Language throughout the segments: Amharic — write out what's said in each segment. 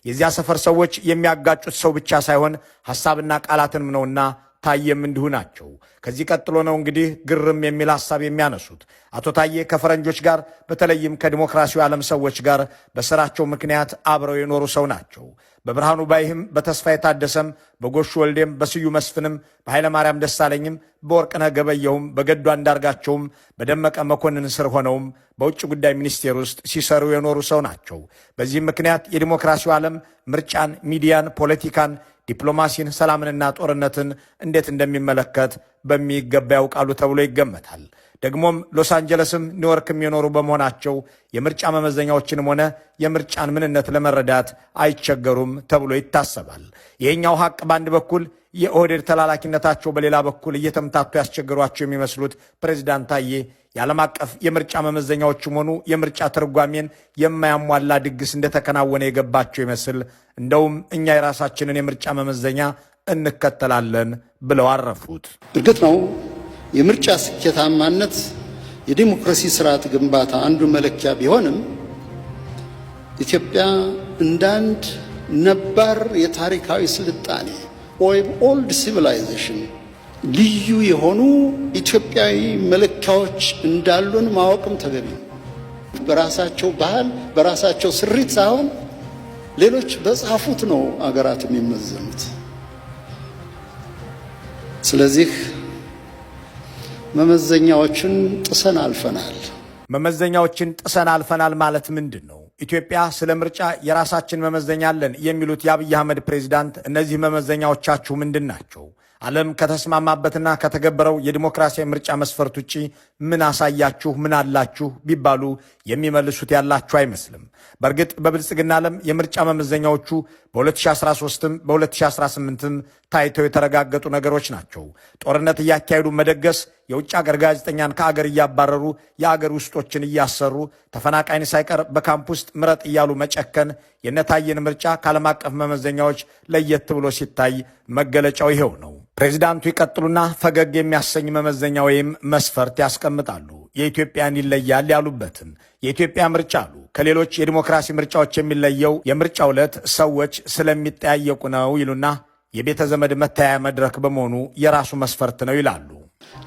የዚያ ሰፈር ሰዎች የሚያጋጩት ሰው ብቻ ሳይሆን ሐሳብና ቃላትንም ነውና ታዬም እንዲሁ ናቸው። ከዚህ ቀጥሎ ነው እንግዲህ ግርም የሚል ሐሳብ የሚያነሱት። አቶ ታዬ ከፈረንጆች ጋር፣ በተለይም ከዲሞክራሲው ዓለም ሰዎች ጋር በስራቸው ምክንያት አብረው የኖሩ ሰው ናቸው። በብርሃኑ ባይህም፣ በተስፋዬ ታደሰም፣ በጎሹ ወልዴም፣ በስዩም መስፍንም፣ በኃይለማርያም ደሳለኝም፣ በወርቅነህ ገበየሁም፣ በገዱ አንዳርጋቸውም፣ በደመቀ መኮንን ስር ሆነውም በውጭ ጉዳይ ሚኒስቴር ውስጥ ሲሰሩ የኖሩ ሰው ናቸው። በዚህም ምክንያት የዲሞክራሲው ዓለም ምርጫን፣ ሚዲያን፣ ፖለቲካን፣ ዲፕሎማሲን፣ ሰላምንና ጦርነትን እንዴት እንደሚመለከት በሚገባ ያውቃሉ ተብሎ ይገመታል። ደግሞም ሎስ አንጀለስም ኒውዮርክም የኖሩ በመሆናቸው የምርጫ መመዘኛዎችንም ሆነ የምርጫን ምንነት ለመረዳት አይቸገሩም ተብሎ ይታሰባል። ይህኛው ሀቅ በአንድ በኩል፣ የኦህዴድ ተላላኪነታቸው በሌላ በኩል እየተምታቱ ያስቸገሯቸው የሚመስሉት ፕሬዚዳንት ታዬ የዓለም አቀፍ የምርጫ መመዘኛዎችም ሆኑ የምርጫ ትርጓሜን የማያሟላ ድግስ እንደተከናወነ የገባቸው ይመስል እንደውም እኛ የራሳችንን የምርጫ መመዘኛ እንከተላለን ብለው አረፉት። እርግጥ ነው፣ የምርጫ ስኬታማነት የዲሞክራሲ ስርዓት ግንባታ አንዱ መለኪያ ቢሆንም፣ ኢትዮጵያ እንደ አንድ ነባር የታሪካዊ ስልጣኔ ወይም old civilization ልዩ የሆኑ ኢትዮጵያዊ መለኪያዎች እንዳሉን ማወቅም ተገቢ ነው። በራሳቸው ባህል፣ በራሳቸው ስሪት ሳይሆን ሌሎች በጻፉት ነው አገራት የሚመዘኑት። ስለዚህ መመዘኛዎችን ጥሰን አልፈናል። መመዘኛዎችን ጥሰን አልፈናል ማለት ምንድን ነው? ኢትዮጵያ ስለ ምርጫ የራሳችን መመዘኛ አለን የሚሉት የአብይ አህመድ ፕሬዚዳንት፣ እነዚህ መመዘኛዎቻችሁ ምንድን ናቸው? ዓለም ከተስማማበትና ከተገበረው የዲሞክራሲያዊ ምርጫ መስፈርት ውጭ ምን አሳያችሁ፣ ምን አላችሁ ቢባሉ የሚመልሱት ያላቸው አይመስልም። በእርግጥ በብልጽግና ዓለም የምርጫ መመዘኛዎቹ በ2013ም በ2018ም ታይተው የተረጋገጡ ነገሮች ናቸው። ጦርነት እያካሄዱ መደገስ፣ የውጭ አገር ጋዜጠኛን ከአገር እያባረሩ የአገር ውስጦችን እያሰሩ፣ ተፈናቃይን ሳይቀር በካምፕ ውስጥ ምረጥ እያሉ መጨከን የነታየን ምርጫ ከዓለም አቀፍ መመዘኛዎች ለየት ብሎ ሲታይ መገለጫው ይኸው ነው። ፕሬዚዳንቱ ይቀጥሉና ፈገግ የሚያሰኝ መመዘኛ ወይም መስፈርት ያስቀምጣሉ። የኢትዮጵያን ይለያል ያሉበትን የኢትዮጵያ ምርጫ አሉ፣ ከሌሎች የዲሞክራሲ ምርጫዎች የሚለየው የምርጫው ዕለት ሰዎች ስለሚጠያየቁ ነው ይሉና የቤተ ዘመድ መተያያ መድረክ በመሆኑ የራሱ መስፈርት ነው ይላሉ።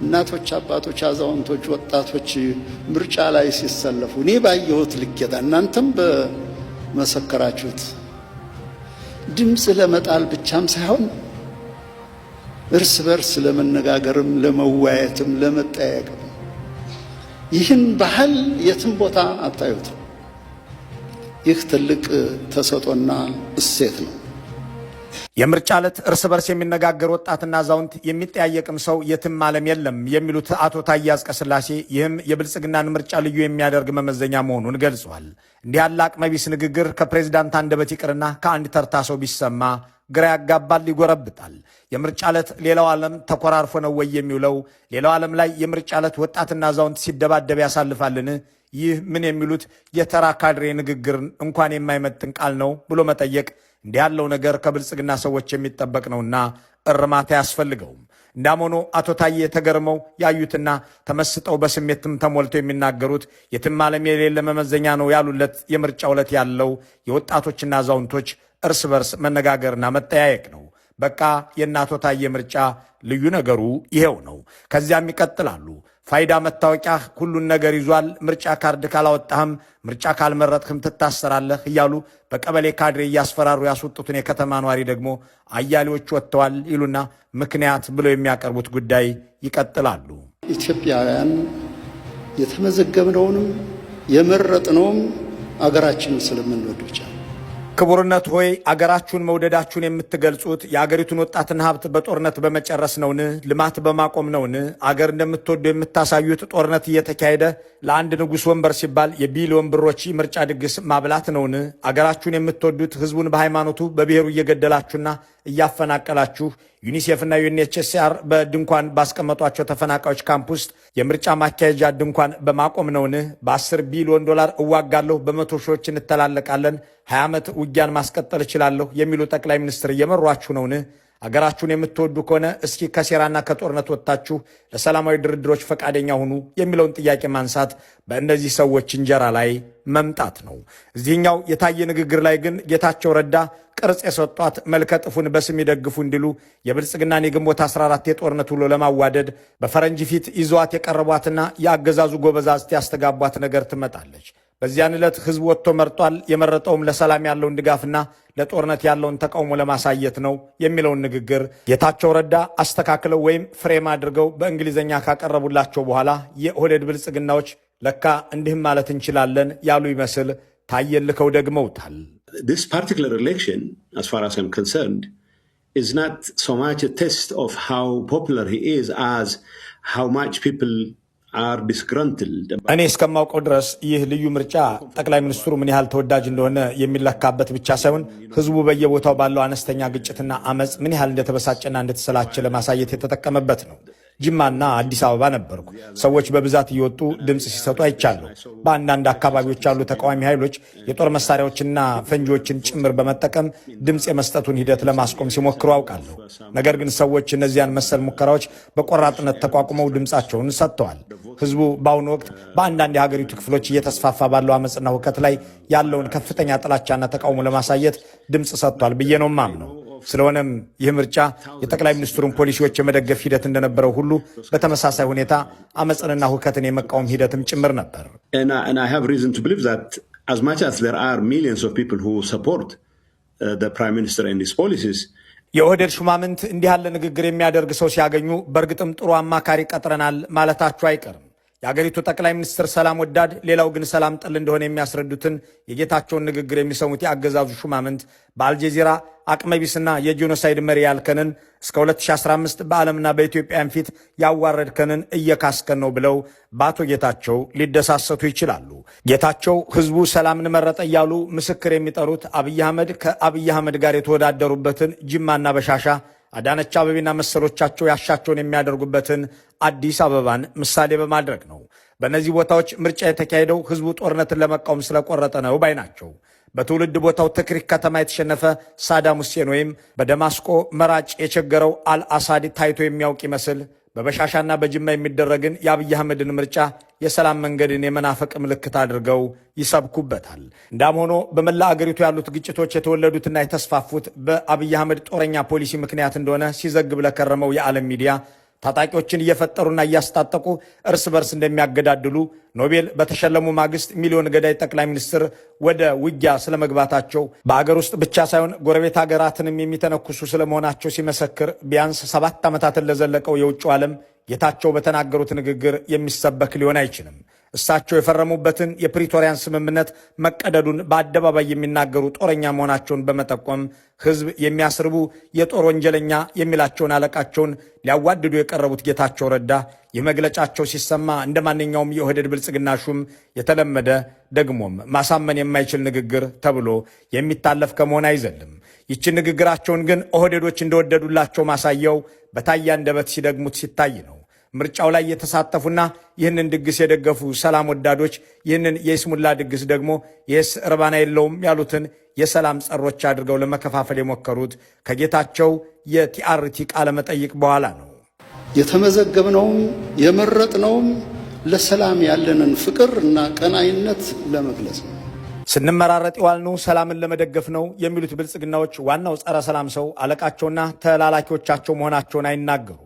እናቶች፣ አባቶች፣ አዛውንቶች፣ ወጣቶች ምርጫ ላይ ሲሰለፉ እኔ ባየሁት ልኬታ፣ እናንተም በመሰከራችሁት፣ ድምፅ ለመጣል ብቻም ሳይሆን እርስ በርስ ለመነጋገርም፣ ለመወያየትም፣ ለመጠያየቅም። ይህን ባህል የትም ቦታ አታዩትም። ይህ ትልቅ ተሰጦና እሴት ነው። የምርጫ ዕለት እርስ በርስ የሚነጋገር ወጣትና አዛውንት፣ የሚጠያየቅም ሰው የትም ዓለም የለም የሚሉት አቶ ታዬ አጽቀሥላሴ ይህም የብልጽግናን ምርጫ ልዩ የሚያደርግ መመዘኛ መሆኑን ገልጿል። እንዲህ ያለ አቅመቢስ ንግግር ከፕሬዚዳንት አንደበት ይቅርና ከአንድ ተርታ ሰው ቢሰማ ግራ ያጋባል፣ ይጎረብጣል። የምርጫ ዕለት ሌላው ዓለም ተኮራርፎ ነው ወይ የሚውለው? ሌላው ዓለም ላይ የምርጫ ዕለት ወጣትና አዛውንት ሲደባደብ ያሳልፋልን? ይህ ምን የሚሉት የተራ ካድሬ ንግግር እንኳን የማይመጥን ቃል ነው ብሎ መጠየቅ እንዲህ ያለው ነገር ከብልጽግና ሰዎች የሚጠበቅ ነውና እርማት አያስፈልገውም። እንዳም ሆኖ አቶ ታዬ ተገርመው ያዩትና ተመስጠው በስሜትም ተሞልተው የሚናገሩት የትም ዓለም የሌለ መመዘኛ ነው ያሉለት የምርጫ ዕለት ያለው የወጣቶችና አዛውንቶች እርስ በርስ መነጋገርና መጠያየቅ ነው። በቃ የእነ አቶ ታዬ ምርጫ ልዩ ነገሩ ይሄው ነው። ከዚያም ይቀጥላሉ። ፋይዳ መታወቂያ ሁሉን ነገር ይዟል። ምርጫ ካርድ ካላወጣህም፣ ምርጫ ካልመረጥህም ትታሰራለህ እያሉ በቀበሌ ካድሬ እያስፈራሩ ያስወጡትን የከተማ ነዋሪ ደግሞ አያሌዎች ወጥተዋል ይሉና ምክንያት ብለው የሚያቀርቡት ጉዳይ ይቀጥላሉ። ኢትዮጵያውያን የተመዘገብነውንም የመረጥነውም አገራችንን ስለምንወድ ብቻ። ክቡርነት ሆይ፣ አገራችሁን መውደዳችሁን የምትገልጹት የአገሪቱን ወጣትና ሀብት በጦርነት በመጨረስ ነውን? ልማት በማቆም ነውን? አገር እንደምትወዱ የምታሳዩት ጦርነት እየተካሄደ ለአንድ ንጉሥ ወንበር ሲባል የቢሊዮን ብሮች ምርጫ ድግስ ማብላት ነውን? አገራችሁን የምትወዱት ህዝቡን በሃይማኖቱ፣ በብሔሩ እየገደላችሁና እያፈናቀላችሁ፣ ዩኒሴፍና ዩኤንኤችሲአር በድንኳን ባስቀመጧቸው ተፈናቃዮች ካምፕ ውስጥ የምርጫ ማካሄጃ ድንኳን በማቆም ነውን? በ10 ቢሊዮን ዶላር እዋጋለሁ፣ በመቶ ሺዎች እንተላለቃለን፣ 20 ዓመት ውጊያ ውጊያን ማስቀጠል እችላለሁ የሚሉ ጠቅላይ ሚኒስትር እየመሯችሁ ነውን? አገራችሁን የምትወዱ ከሆነ እስኪ ከሴራና ከጦርነት ወጥታችሁ ለሰላማዊ ድርድሮች ፈቃደኛ ሁኑ የሚለውን ጥያቄ ማንሳት በእነዚህ ሰዎች እንጀራ ላይ መምጣት ነው። እዚህኛው የታየ ንግግር ላይ ግን ጌታቸው ረዳ ቅርጽ የሰጧት መልከ ጥፉን በስም ይደግፉ እንዲሉ የብልጽግናን የግንቦት 14 የጦርነት ውሎ ለማዋደድ በፈረንጅ ፊት ይዘዋት የቀረቧትና የአገዛዙ ጎበዛዝት ያስተጋቧት ነገር ትመጣለች። በዚያን ዕለት ህዝብ ወጥቶ መርጧል። የመረጠውም ለሰላም ያለውን ድጋፍና ለጦርነት ያለውን ተቃውሞ ለማሳየት ነው የሚለውን ንግግር ጌታቸው ረዳ አስተካክለው ወይም frame አድርገው በእንግሊዝኛ ካቀረቡላቸው በኋላ የኦህዴድ ብልጽግናዎች ለካ እንዲህም ማለት እንችላለን ያሉ ይመስል ታየን ልከው ደግመውታል። This particular election, as far as I'm concerned, is not so much a test of how popular he is as how much people are disgruntled. እኔ እስከማውቀው ድረስ ይህ ልዩ ምርጫ ጠቅላይ ሚኒስትሩ ምን ያህል ተወዳጅ እንደሆነ የሚለካበት ብቻ ሳይሆን ህዝቡ በየቦታው ባለው አነስተኛ ግጭትና አመፅ ምን ያህል እንደተበሳጨና እንደተሰላቸ ለማሳየት የተጠቀመበት ነው። ጅማና አዲስ አበባ ነበርኩ። ሰዎች በብዛት እየወጡ ድምፅ ሲሰጡ አይቻለሁ። በአንዳንድ አካባቢዎች ያሉ ተቃዋሚ ኃይሎች የጦር መሳሪያዎችና ፈንጂዎችን ጭምር በመጠቀም ድምፅ የመስጠቱን ሂደት ለማስቆም ሲሞክሩ አውቃለሁ። ነገር ግን ሰዎች እነዚያን መሰል ሙከራዎች በቆራጥነት ተቋቁመው ድምፃቸውን ሰጥተዋል። ህዝቡ በአሁኑ ወቅት በአንዳንድ የሀገሪቱ ክፍሎች እየተስፋፋ ባለው አመፅና ሁከት ላይ ያለውን ከፍተኛ ጥላቻና ተቃውሞ ለማሳየት ድምፅ ሰጥቷል ብዬ ነው የማምነው። ስለሆነም ይህ ምርጫ የጠቅላይ ሚኒስትሩን ፖሊሲዎች የመደገፍ ሂደት እንደነበረው ሁሉ በተመሳሳይ ሁኔታ አመፅንና ሁከትን የመቃወም ሂደትም ጭምር ነበር። And I have reason to believe that as much as there are millions of people who support the prime minister and his policies, የኦህዴድ ሹማምንት እንዲህ ያለ ንግግር የሚያደርግ ሰው ሲያገኙ በእርግጥም ጥሩ አማካሪ ቀጥረናል ማለታቸው አይቀርም። የአገሪቱ ጠቅላይ ሚኒስትር ሰላም ወዳድ፣ ሌላው ግን ሰላም ጠል እንደሆነ የሚያስረዱትን የጌታቸውን ንግግር የሚሰሙት የአገዛዙ ሹማምንት በአልጀዚራ አቅመቢስና የጄኖሳይድ መሪ ያልከንን፣ እስከ 2015 በዓለምና በኢትዮጵያን ፊት ያዋረድከንን እየካስከን ነው ብለው በአቶ ጌታቸው ሊደሳሰቱ ይችላሉ። ጌታቸው ህዝቡ ሰላምን መረጠ እያሉ ምስክር የሚጠሩት አብይ አህመድ ከአብይ አህመድ ጋር የተወዳደሩበትን ጅማና በሻሻ፣ አዳነች አቤቤና መሰሎቻቸው ያሻቸውን የሚያደርጉበትን አዲስ አበባን ምሳሌ በማድረግ ነው። በእነዚህ ቦታዎች ምርጫ የተካሄደው ህዝቡ ጦርነትን ለመቃወም ስለቆረጠ ነው ባይ ናቸው። በትውልድ ቦታው ትክሪክ ከተማ የተሸነፈ ሳዳም ሁሴን ወይም በደማስቆ መራጭ የቸገረው አልአሳድ ታይቶ የሚያውቅ ይመስል በበሻሻና በጅማ የሚደረግን የአብይ አህመድን ምርጫ የሰላም መንገድን የመናፈቅ ምልክት አድርገው ይሰብኩበታል። እንዳም ሆኖ በመላ አገሪቱ ያሉት ግጭቶች የተወለዱትና የተስፋፉት በአብይ አህመድ ጦረኛ ፖሊሲ ምክንያት እንደሆነ ሲዘግብ ለከረመው የዓለም ሚዲያ ታጣቂዎችን እየፈጠሩና እያስታጠቁ እርስ በርስ እንደሚያገዳድሉ፣ ኖቤል በተሸለሙ ማግስት ሚሊዮን ገዳይ ጠቅላይ ሚኒስትር ወደ ውጊያ ስለመግባታቸው፣ በአገር ውስጥ ብቻ ሳይሆን ጎረቤት ሀገራትንም የሚተነኩሱ ስለመሆናቸው ሲመሰክር ቢያንስ 7 ዓመታትን ለዘለቀው የውጭው ዓለም ጌታቸው በተናገሩት ንግግር የሚሰበክ ሊሆን አይችልም። እሳቸው የፈረሙበትን የፕሪቶሪያን ስምምነት መቀደዱን በአደባባይ የሚናገሩ ጦረኛ መሆናቸውን በመጠቆም ሕዝብ የሚያስርቡ የጦር ወንጀለኛ የሚላቸውን አለቃቸውን ሊያዋድዱ የቀረቡት ጌታቸው ረዳ ይህ መግለጫቸው ሲሰማ እንደ ማንኛውም የኦህዴድ ብልጽግና ሹም የተለመደ ደግሞም ማሳመን የማይችል ንግግር ተብሎ የሚታለፍ ከመሆን አይዘልም። ይችን ንግግራቸውን ግን ኦህዴዶች እንደወደዱላቸው ማሳያው በታየ አንደበት ሲደግሙት ሲታይ ነው። ምርጫው ላይ የተሳተፉና ይህንን ድግስ የደገፉ ሰላም ወዳዶች ይህንን የይስሙላ ድግስ ደግሞ ይህስ እርባና የለውም ያሉትን የሰላም ጸሮች አድርገው ለመከፋፈል የሞከሩት ከጌታቸው የ TRT ቃለ መጠይቅ በኋላ ነው። የተመዘገብነውም የመረጥነውም ለሰላም ያለንን ፍቅር እና ቀናይነት ለመግለጽ ነው። ስንመራረጥ የዋልነው ሰላምን ለመደገፍ ነው የሚሉት ብልጽግናዎች ዋናው ጸረ ሰላም ሰው አለቃቸውና ተላላኪዎቻቸው መሆናቸውን አይናገሩም።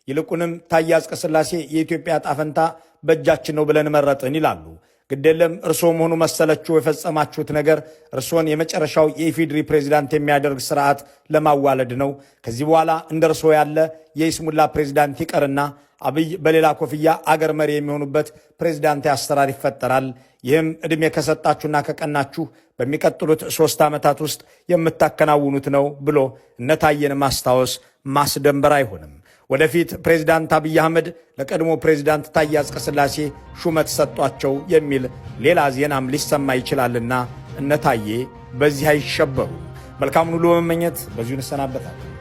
ይልቁንም ታዬ አጽቀሥላሴ የኢትዮጵያ ዕጣ ፈንታ በእጃችን ነው ብለን መረጥን ይላሉ። ግዴለም እርስዎም ሆኑ መሰለችዎ የፈጸማችሁት ነገር እርስዎን የመጨረሻው የኢፌዴሪ ፕሬዚዳንት የሚያደርግ ስርዓት ለማዋለድ ነው። ከዚህ በኋላ እንደ እርስዎ ያለ የይስሙላ ፕሬዚዳንት ይቀርና አብይ በሌላ ኮፍያ አገር መሪ የሚሆኑበት ፕሬዚዳንታዊ አሰራር ይፈጠራል። ይህም ዕድሜ ከሰጣችሁና ከቀናችሁ በሚቀጥሉት 3 ዓመታት ውስጥ የምታከናውኑት ነው ብሎ እነታየን ማስታወስ ማስደንበር አይሆንም። ወደፊት ፕሬዚዳንት አብይ አህመድ ለቀድሞ ፕሬዚዳንት ታዬ አጽቀሥላሴ ሹመት ሰጧቸው የሚል ሌላ ዜናም ሊሰማ ይችላልና እነታዬ በዚህ አይሸበሩ። መልካሙን ሁሉ በመመኘት በዚሁ እንሰናበታለን።